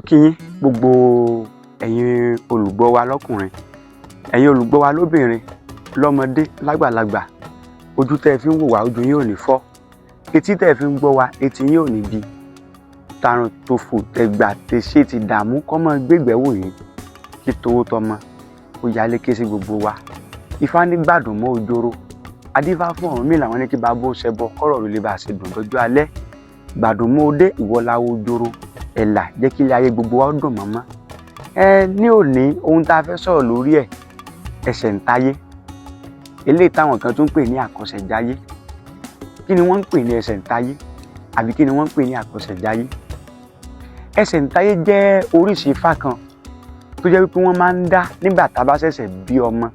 Kí yín, gbogbo ẹ̀yin olùgbọ́ wa lọ́kùnrin, ẹ̀yin olùgbọ́ wa lóbìnrin, lọ́mọdé, lágbàlagbà. Ojú tẹ́ ẹ fi ń wò wá, ojú yín ò ní fọ́. Etí tẹ́ ẹ fi ń gbọ́ wa, etí yín ò ní di. Tarun tòfò tẹ̀gbà tẹ̀ṣe ti dààmú kọ́mọ gbégbẹ́ wò yín, kí towó tọmọ ó yálé ké sí gbogbo wa. Ifá ní gbàdùn mọ́ ojoro adífá fún Ọ̀rúnmìlà. Wọn ní kí bàbá ó ṣẹbọ kọ́rọ̀ ló lè bá a ṣe dùn lọ́jọ́ alẹ́. Gbàdùn mọ́ odé ìwọ láwo ojoro ẹ̀là, jẹ́ kí ilé ayé gbogbo wa ó dùn mọ́mọ́. Ẹ ní òní, ohun tá a fẹ́ sọ̀rọ̀ lórí ẹ̀, ẹsẹ̀ ń táyé, eléyìí táwọn kan tún ń pè ní àkọsẹ̀jáyé. Kí ni wọ́n ń pè ní ẹsẹ̀ ń táyé, àbí kí ni wọ́n ń pè ní àkọsẹ̀jáyé? Ẹsẹ̀ ń táyé jẹ́ oríṣi ifá kan tó jẹ́ wípé wọ́n máa ń dá nígbà tá a bá ṣẹ̀ṣẹ̀ bí ọmọ,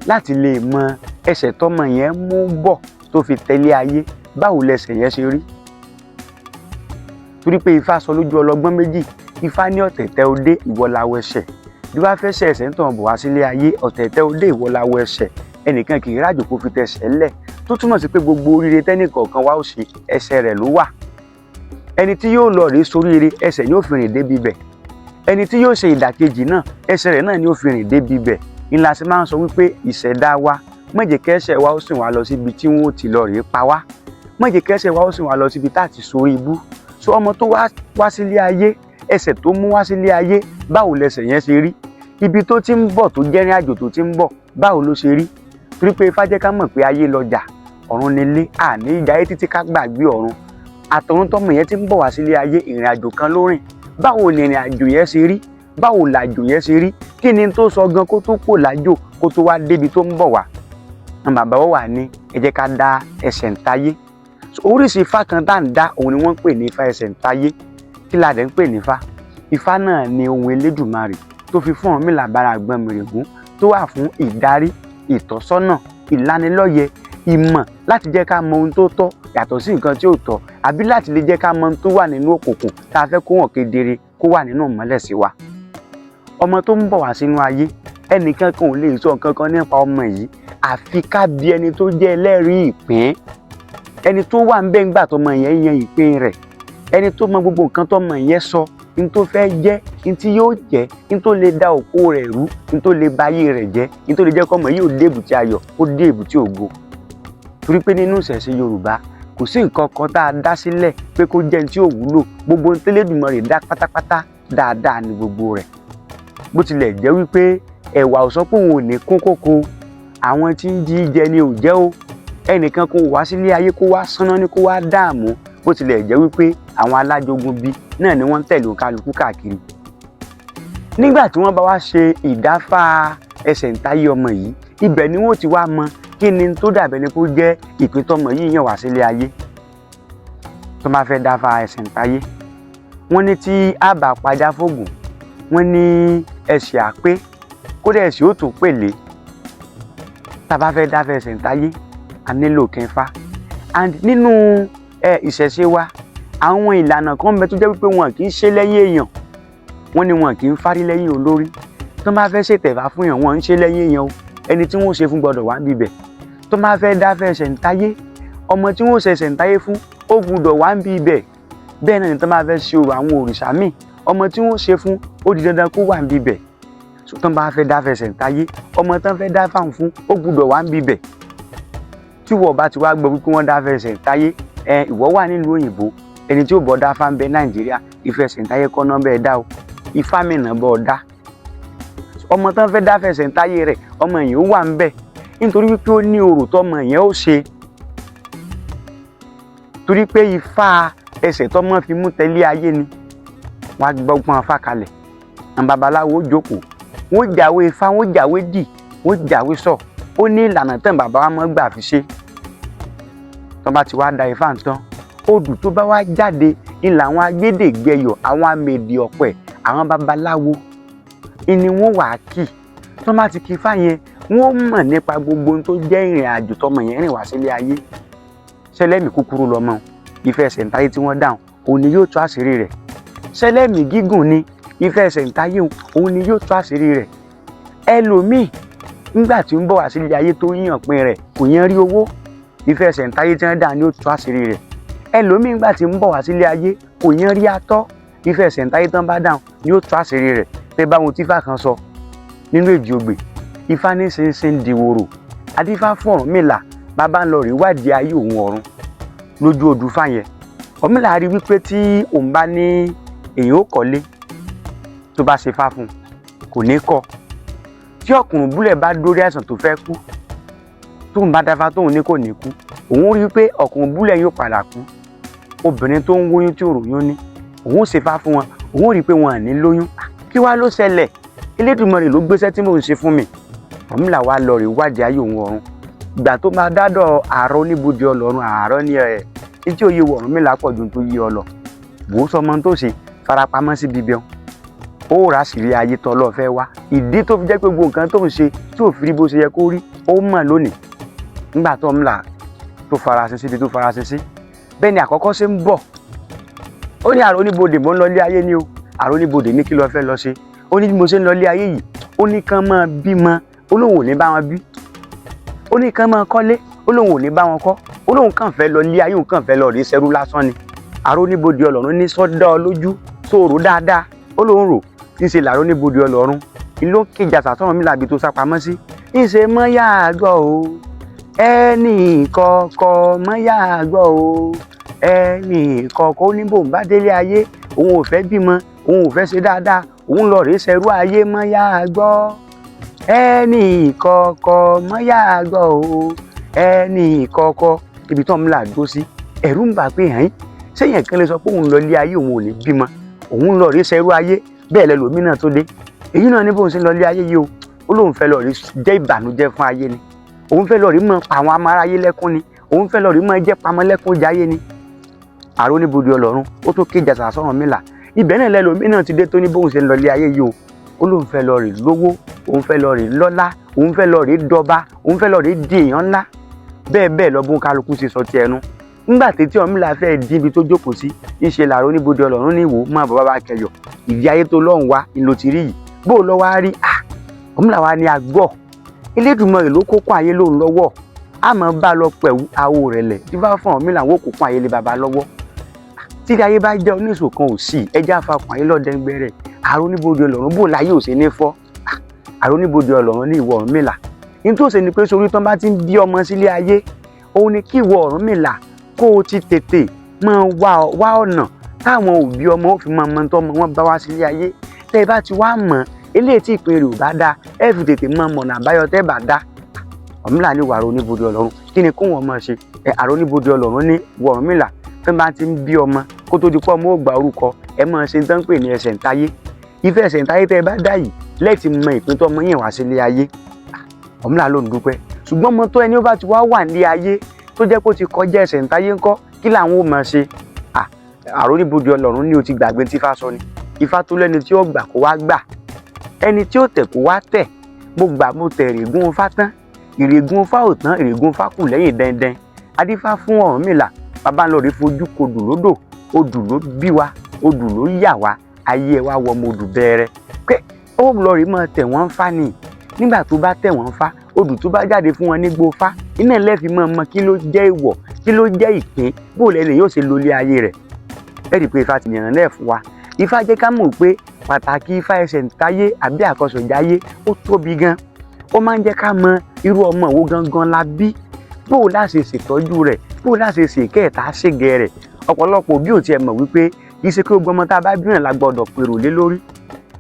láti lè mọ ẹsẹ̀ tọ́mọ yẹn mú bọ̀ tó fi tẹ̀lé ayé, báwo lẹsẹ̀ yẹn ṣe rí. Torí pé ifá sọ lójú ọlọ́gbọ́n méjì, ifá ní ọ̀tẹ̀tẹ̀ òde ìwọ lawọ ẹsẹ̀ bí wàá fẹ́ ṣe ẹsẹ̀ ń tàn bọ̀ wá sílé ayé. Ọ̀tẹ̀tẹ̀ òde ìwọ lawọ ẹsẹ̀, ẹnìkan kì í rájò kó fi tẹsẹ̀ lẹ̀, tó túmọ̀ sí pé gbogbo oríire tẹ́nìkọ̀ọ̀kan wa ó ṣe, ẹsẹ̀ rẹ̀ ló wà. Ẹni tí yóò lọ rèé soríire, ẹsẹ̀ yóò fi rìn débi bẹ̀. Ẹni tí yóò ṣe ìdàkejì náà, ẹsẹ̀ rẹ̀ náà ni yóò fi rìn débi bẹ̀. Ńlá ṣe máa ń sọ wípé ìṣẹ̀dá wa, má jẹ́ kẹ́sẹ̀ wa ó sìn wá lọ síbi tí wọ́n ó ti lọ rèé pa wá, má jẹ́ kẹ́sẹ̀ wa ó sìn wá lọ síbi tá a ti sórí ibú. So ọmọ tó wá wá sílé ayé, ẹsẹ̀ tó mú wá sílé ayé, báwo lẹsẹ̀ yẹn ṣe rí? Ibi tó ti ń bọ̀, tó jẹ́rìn àjò tó ti ń bọ̀, báwo ló ṣe rí? Torí pé Ifá jẹ́ ká mọ̀ pé ayé lọjà, ọ̀run nílé. Àní ìjà ayé títí ká gbàgbé ọ̀run. Àtọ̀run tọ́mọ yẹn ti ń bọ̀ wá sílé ayé, ìrìn àjò kan ló rìn. Báwo ni ìrìn àjò yẹn ṣe rí? Báwo làjò yẹn ṣe rí? Kí ni tó sọ gan kó tó kò lájò, kó tó wá débi tó ń bọ̀ wá? Àwọn bàbá wa wà ní ẹ jẹ́ ká dá ẹsẹ̀ ń táyé. Oríṣi ifá kan tá à ń dá, òun ni wọ́n ń pè ní ifá ẹsẹ̀ ń táyé. Kí la dẹ̀ ń pè ní ifá? Ifá náà ni ohun Elédùmarè tó fi fún Ọ̀rúnmìlà bára Àgbọnnìrègún, tó wà fún ìdarí, ìtọ́sọ́nà, ìlanilọ́yẹ, ìmọ̀, láti jẹ́ ká mọ ohun tó tọ́ yàtọ̀ sí nǹkan tí ò tọ́, àbí láti lè jẹ́ ká mọ ohun tó wà nínú òkùnkùn tá a fẹ́ kó hàn kedere, kó wà nínú ìmọ́lẹ̀ sí wa. Ọmọ tó ń bọ̀ wá sínú ayé, ẹnìkan kan ò lè sọ nǹkan kan nípa ọmọ yìí, àfi ká bi ẹni tó jẹ́ ẹlẹ́rìí ìpín, ẹni tó wà ń bẹ́ ńgbà tọmọ yẹn yan ìpín rẹ̀, ẹni tó mọ gbogbo nǹkan tọmọ yẹn sọ, ní tó fẹ́ jẹ́, ní tí yóò jẹ́, ní tó lè da òkú rẹ̀ rú, ní tó lè ba ayé rẹ̀ jẹ́, ní tó lè jẹ́ kọ́mọ yìí ò dé èbúté ayọ̀, ó dé èbúté ògo. Torí pé nínú ìṣẹ̀ṣe Yorùbá, kò sí nǹkan kan tá a dá sílẹ̀ pé kó jẹ́ ní tí ò wúlò. Gbogbo ohun tẹ́lẹ̀dùmarè dá pátápátá, dáadáa ni gbogbo rẹ̀. Bó tilẹ̀ jẹ́ wípé ẹ̀wà ò sọ pé òun ò ní kún kókó, àwọn tí ń jí jẹ ni ò jẹ́ o. Ẹnìkan kò wá sílé ayé kó wá sánná ní kó wá dààmú. Bó tilẹ̀ jẹ́ wípé àwọn alájogun bí náà ni wọ́n ń tẹ̀lé òǹkálukú káàkiri. Nígbà tí wọ́n bá wá ṣe ìdáfá ẹsẹ̀ ńtáyé ọmọ yìí, ibẹ̀ ni wọ́n ti wá mọ kí ni tó dàbẹ̀ ni kó jẹ́ ìpín tọmọ yìí yàn wá sílé ayé. Tó máa fẹ́ dáfá ẹsẹ̀ ńtáyé, wọ́n ní tí a bá pajá fògùn, wọ́n ní ẹsẹ̀ àpé, kódà ẹsẹ̀ ó tún pèlé. Tá a bá fẹ́ dáfá ẹsẹ̀ ńtáyé, a nílò kẹfà. And nínú ìṣẹ̀ṣe wa, àwọn ìlànà kan ń bẹ tó jẹ́ wípé wọn kì í ṣe lẹ́yìn èèyàn. Wọ́n ní wọn kì í fárí lẹ́yìn olórí. Tó máa fẹ́ ṣètẹ̀fà fún yàn, wọ́n ń ṣe lẹ́yìn èèyàn o. Ẹni tí wọ́n ṣe fún gbọ́dọ̀ wá bíbẹ̀. Tó máa fẹ́ dáfẹ́ ẹsẹ̀ ńtáyé, ọmọ tí wọ́n ṣe ẹsẹ̀ ńtáyé fún, ó gbọ́dọ̀ wá bíbẹ̀. Bẹ́ẹ̀ náà ni tó máa fẹ́ ṣe orò àwọn òrìṣà míì, ọmọ tí wọ́n ṣe fún, ó di dandan kó wà bíbẹ̀. Tó bá fẹ́ dáfẹ́ ẹsẹ̀ ńtáyé, ọmọ tó fẹ́ dáfà fún, ó gbọ́dọ̀ wá bíbẹ̀. Tí wọ́n bá ti wá gbọ́ wípé wọ́n dáfẹ́ ẹsẹ̀ ńtáyé, ẹ ìwọ wà nílùú òyìnbó, ẹni tí ó bọ̀ dáfá ń bẹ Nàìjíríà, ìfẹsẹ̀ ńtáyé kọ́ náà bẹ́ẹ̀ dá o, ifá mìíràn bọ́ ọ dá. Ọmọ tán fẹ́ dáfẹ́ ẹsẹ̀ ńtáyé rẹ̀, ọmọ yẹn ó wà ń bẹ̀, nítorí wípé ó ní orò tọmọ yẹn ó ṣe, torí pé ifá ẹsẹ̀ tọmọ fi mú tẹ́lẹ̀ ayé ni. Wọ́n á gbọ́gbọ́n afá kalẹ̀, àwọn babaláwo jókòó, wọ́n jáwé ifá, wọ́n jáwé dì, wọ́n jáwé sọ. Ó ní ìlànà tán bàbá wa mọ́ gbà fi ṣe. Tọ́ bá ti wá da ifá tán, odù tó bá wá jáde ní làwọn agbẹ́dẹ̀gbẹ́yọ̀, àwọn amèdè ọ̀pẹ, àwọn babaláwo ni wọ́n wà á kì. Tọ́ bá ti kí ifá yẹn, wọ́n mọ̀ nípa gbogbo ohun tó jẹ́ ìrìn àjò tọmọ yẹn rìn wá sílé ayé. Sẹlẹ́mì kúkúrú lọmọ, ìfẹ́ ẹsẹ̀ ńtáyé tí wọ́n dáhùn, òun ni yóò tú àṣírí rẹ̀. Sẹlẹ́mì gígùn ni, ìfẹ́ ẹsẹ̀ ńtáyé, òun ni yóò tú àṣírí rẹ̀. Ẹlòmíì, nígbà tí ń bọ̀ wá sílé ayé, tó yàn pin rẹ̀, kò yẹn rí owó, ìfẹ́ ẹsẹ̀ ńtáyé tí wọ́n dà ní ó tú àṣírí rẹ̀. Ẹlòmíì, nígbà tí ń bọ̀ wá sílé ayé, kò yẹn rí atọ́. Ifá ẹsẹ̀ ńtáyé tán bá dáhùn ni ó tú àṣírí rẹ̀. Tẹ́ bá wọn tí Ifá kan sọ nínú Èjì Ogbè, Ifá ní ṣinṣin dìwòrò adífá fún Ọ̀rúnmìlà, bàbá ń lọ rí wádìí ayé òun ọ̀run lójú odù Ifá yẹn. Ọ̀rúnmìlà rí wípé tí òun bá ní èyàn ó kọ́lé, tó bá ṣe fá fún un kò ní kọ́. Tí ọkùnrin búlẹ̀ bá dórí àìsàn tó fẹ́ kú, tóun bá dáfá tóun ní kò ní kú, òun rí wípé ọkùnrin búlẹ̀ yóò padà kú. Obìnrin tó ń wóyún tí ò ròyún ní, òun ó ṣe fá fún wọn, òun rí pé wọn à ní lóyún. Kí wá ló ṣẹlẹ̀? Elédùmarè ló gbéṣẹ́ tí mò ń ṣe fún mi. Ọ̀rúnmìlà wá lọ rí wádìí ayé òun ọ̀run. Ìgbà tó máa dádọ̀ àárọ̀ oníbodè ọlọ́run, àárọ̀ ní ẹ̀ tí òye wọ̀ Ọ̀rúnmìlà pọ̀ ju tó yí ọ lọ. Wò ó, sọmọ tó ṣe farapamọ́ síbi bẹ́ẹ̀, ó rà sírí ayé tó lọ́ọ́ fẹ́ wá. Ìdí tó fi jẹ́ pé gbogbo nǹkan tó ń ṣe tí ò fi rí bó ṣe yẹ kó rí, ó mọ̀ lónìí. Nígbà tó Ọ̀rúnmìlà tó farasin síbi tó farasin sí, bẹ́ẹ̀ ni àkọ́kọ́ ṣe ń bọ̀. Ó ní àrò oníbodè, mò ń lọ ilé ayé ni o. Àrò oníbodè ní kí ló fẹ́ lọ ṣe? Ó ní bí mo ṣe ń lọ ilé ayé yìí, ó ní kán máa bímọ, ó lóun ò ní bá wọn bí. Ó ní kán máa kọ́lé, ó lóun ò ní bá wọn kọ́. Ó lóun kàn fẹ́ lọ ilé ayé, òun kàn fẹ́ lọ rí sẹ́rú lásán ni. Àrò oníbodè ọlọ́run ní sọ́dọ̀ lójú sóòrò dáadáa. Ó lóun rò tí ń ṣe làró oníbodè ọlọ́run ló kéjà sàtọ́run mi làbí tó sápamọ́ sí. Ń ṣe mọ́ yá gbọ́ o, ẹnì kọ̀ọ̀kọ̀ mọ́ yá gbọ́ o, ẹnì kọ̀ọ̀kọ̀. Ó ní bòun bá délé ayé, òun ò fẹ́ bímọ, òun ò fẹ́ ṣe dáadáa, òun lọ rèé ṣerú ayé. Mọ́ yá gbọ́, ẹnì kọ̀ọ̀kọ̀ mọ́ yá gbọ́ o, ẹnì kọ̀ọ̀kọ̀. Ibi tó ń là dúró sí, ẹ̀rù ń bà pé hàn sẹ́yìn kan lè sọ pé òun lọ ilé ayé, òun ò ní bímọ, òun lọ rèé ṣerú ayé. Bẹ́ẹ̀ lẹ́lòmínà tó dé, èyí náà ní bóun ṣe ń lọ ilé ayé yìí o, ó lóun fẹ́ lọ rí jẹ́ ìbànújẹ́ fún ayé ni, òun fẹ́ lọ rí mọ́ pa àwọn amáráyé lẹ́kún ni, òun fẹ́ lọ rí mọ́ jẹ́ pamọ́ lẹ́kún jayé ni. Àrò oníbodè ọlọ́run ó tún kéjà sàsọ̀rọ̀ mìlà. Ibẹ̀ náà lẹ́lòmínà ti dé tó ní bóun ṣe ń lọ ilé ayé yìí o, ó lóun fẹ́ lọ rí lówó, òun fẹ́ lọ rí lọ́lá, òun fẹ́ lọ rí dọba, òun fẹ́ lọ rí di èèyàn ńlá. Bẹ́ẹ̀ bẹ́ẹ̀ lọ bóun kálukú ṣe sọ ti ẹnu. Nígbà tí Ọ̀rúnmìlà fẹ́ dín ibi tó jókòó sí, ń ṣe làró oníbodè ọlọ́run ní ìwò mọ́ bàbá bá kẹyọ̀ ìdí ayé tó lọ́hùn wá ń lo ti rí yìí, bó lọ wá rí. Ọ̀rúnmìlà wá ní agbọ́ Elédùmarè ló kókó ayé lóhùn lọ́wọ́, àmọ́ bá lọ pẹ̀wú awo rẹ̀ lẹ̀ tí bá fún Ọ̀rúnmìlà wọ́n kókó ayé lé bàbá lọ́wọ́. Tí ayé bá jẹ́ oníṣò kan ò sí ẹjẹ́ àfakùn ayé lọ́dẹ́ngbẹ́rẹ́. Àrò oníbodè ọlọ́run bò láyé ò ṣe ní fọ́. Àrò oníbodè ọlọ́run ní ìwọ Ọ̀rúnmìlà, ní tó ṣe ni pé sórí tán bá ti ń bí ọmọ sílé ayé, òun ni kí ìwọ Ọ̀rúnmìlà kó o ti tètè máa wá ọ̀nà táwọn òbí ọmọ ó fi máa mọ tọ́mọ wọn bá wá sílé ayé. Tẹ́ ẹ bá ti wá mọ̀ eléyìí tí ìpín rẹ̀ ò bá dá, ẹ fi tètè máa mọ̀nà àbáyọ tẹ́ bá dá. Ọ̀rúnmìlà ní wàrà oníbodè ọlọ́run, kí ni kó wọn máa ṣe? Ẹ àrò oníbodè ọlọ́run ní wọ Ọ̀rúnmìlà, tí wọ́n bá ti ń bí ọmọ kó tó di pọ́ ọmọ ó gba orúkọ, ẹ máa ṣe tán pè ní ẹsẹ̀ ńtáyé. Ìfẹ́ ẹsẹ̀ ńtáyé tẹ́ ẹ bá dá yìí lẹ́ẹ̀tì mọ ìpín tó ọmọ yẹn wá sílé ayé. Ọ̀rúnmìlà ló ń dúpẹ́, ṣùgbọ́n ọmọ tó ẹni ó bá ti wá wà ní ayé tó jẹ́ kó ti kọjá ẹsẹ̀ ńtáyé ńkọ́, kí làwọn ó máa ṣe? Àrò oníbodè ọlọ́run ní o ti gbàgbé tí Ifá sọ ni. Ifá tó lẹ́ni tí ó gbà kó wá gbà, ẹni tí ó tẹ̀ kó wá tẹ̀. Mo gbà, mo tẹ̀ ìrègùn Ifá tán, ìrègùn Ifá ò tán, ìrègùn Ifá kù lẹ́yìn dẹ́ndẹ́n. Adífá fún Ọ̀rúnmìlà, bàbá ń lọ rí fojú kodù lódò, odù ló bí wa, odù ló yà wá, ayé ẹ wá wọ ọmọ odù bẹ̀rẹ̀ pé ó lọ rí mọ́ tẹ̀ wọ́n ń fá ni. Nígbà tó bá tẹ̀ wọ́n fá, odù tó bá jáde fún wọn nígbó fá iná lẹ́ẹ̀fì mọ́ ọmọ kí ló jẹ́ ìwọ̀, kí ló jẹ́ ìpín, bó lẹ́nu yóò ṣe lólé ayé rẹ̀. Ẹ rí i pé Ifá ti yànnà náà fún wa. Ifá jẹ́ ká mọ̀ pé pàtàkì Ifá ẹsẹ̀ ńtáyé àbí àkọsọ̀jáyé ó tóbi gan. Ó máa ń jẹ́ ká mọ irú ọmọ wo gangan la bí, bó o láṣẹ ṣètọ́jú rẹ̀, bó o láṣẹ ṣèkẹ́ẹ̀ta ṣègẹ̀ rẹ̀. Ọ̀pọ̀lọpọ̀ òbí ò tiẹ̀ mọ̀ wípé kì í ṣe pé gbogbo ọmọ tá a bá bí náà la gbọ́dọ̀ pèrò lé lórí.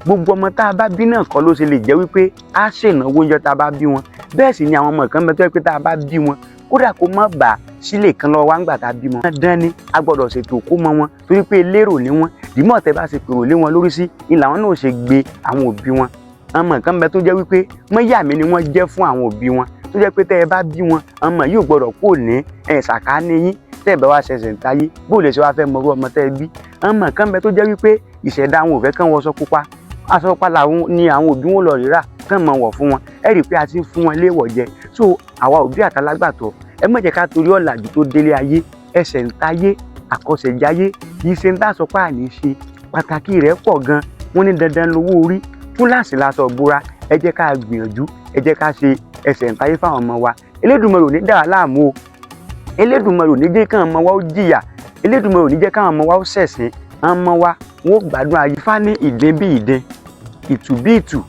Gbogbo ọmọ tá a bá bí náà kọ́ ló ṣe lè jẹ́ wípé á ṣènáwó oúnjẹ tá a bá bí wọn. Bẹ́ẹ̀ sì ni àwọn ọmọ kan bẹ tó yẹ pé tá a bá bí wọn, kódà kó má bàa sílè kan lọ́wọ́ wá ńgbà tá a bí wọn, dandan ni a gbọ́dọ̀ ṣètò kó mọ wọn, torí pé lérò ní wọn. Dìímọ̀ tẹ́ bá ṣe pèrò lé wọn lórí sí ni làwọn náà ṣe gbé àwọn òbí wọn. Ọmọ kan bẹ tó jẹ́ wípé mọ́yàmí ni wọ́n jẹ́ fún àwọn òbí wọn, tó jẹ́ pé tẹ́ ẹ bá bí wọn, ọmọ yóò gbọ́dọ̀ kúrò ní ẹ̀ sàkáání yín. Tẹ́ ẹ bá wá ṣẹ̀ṣẹ̀ ń táyé, bó lè ṣe wá fẹ́ mọrú ọmọ tẹ́ ẹ bí? Ọmọ kan bẹ tó jẹ́ wípé ìṣẹ̀dá àwọn ò fẹ́ kán wọṣọ pupa, aṣọ pupa làwọn ni àwọn òbí wọn lọ rírà kán mọ̀ wọ̀ fún wọn. Ẹ rí i pé a ti ń fún wọn léèwọ̀ jẹ. So àwa òbí àtàlágbàtọ́, ẹ má jẹ́ ká torí ọ̀làjú tó délé ayé, ẹsẹ̀ ń táyé àkọsẹ̀jáyé kì í ṣe ń tàṣọ pa àní ṣe. Pàtàkì rẹ̀ pọ̀ gan. Wọ́n ní dandan lówó orí, túláàsì láṣọ búra. Ẹ jẹ́ ká gbìyànjú, ẹ jẹ́ ká ṣe ẹsẹ̀ ń táyé fáwọn ọmọ wa. Elédùmarè ò ní dà wá láàmú o. Elédùmarè ò ní jẹ́ káwọn ọmọ wa ó jìyà. Elédùmarè ò ní jẹ́ káwọn ọmọ wa ó ṣẹ̀sín. Ọmọ wa wọn ó gbádùn ayé. Ifá ní ìdín bí ìdín, ìtù bí ìtù,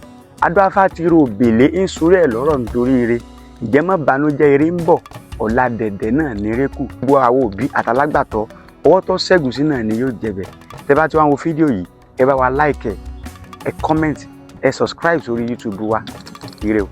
adúáfá ti ro òbèlé ń sórí ẹ̀ lọ́rọ̀ nítorí ire. Ìjẹ́ má banújẹ́, eré ń bọ̀ ọ̀la, dẹ̀dẹ̀ náà ní eré kù. Gbogbo àwọn òbí àtàlágbàtọ́, ọwọ́ tó ṣẹ́gun sí náà ni yóò jẹbẹ̀. Tẹ́ bá ti wá wo fídíò yìí, ẹ bá wa like, ẹ comment, ẹ subscribe sórí YouTube wa. Ire o.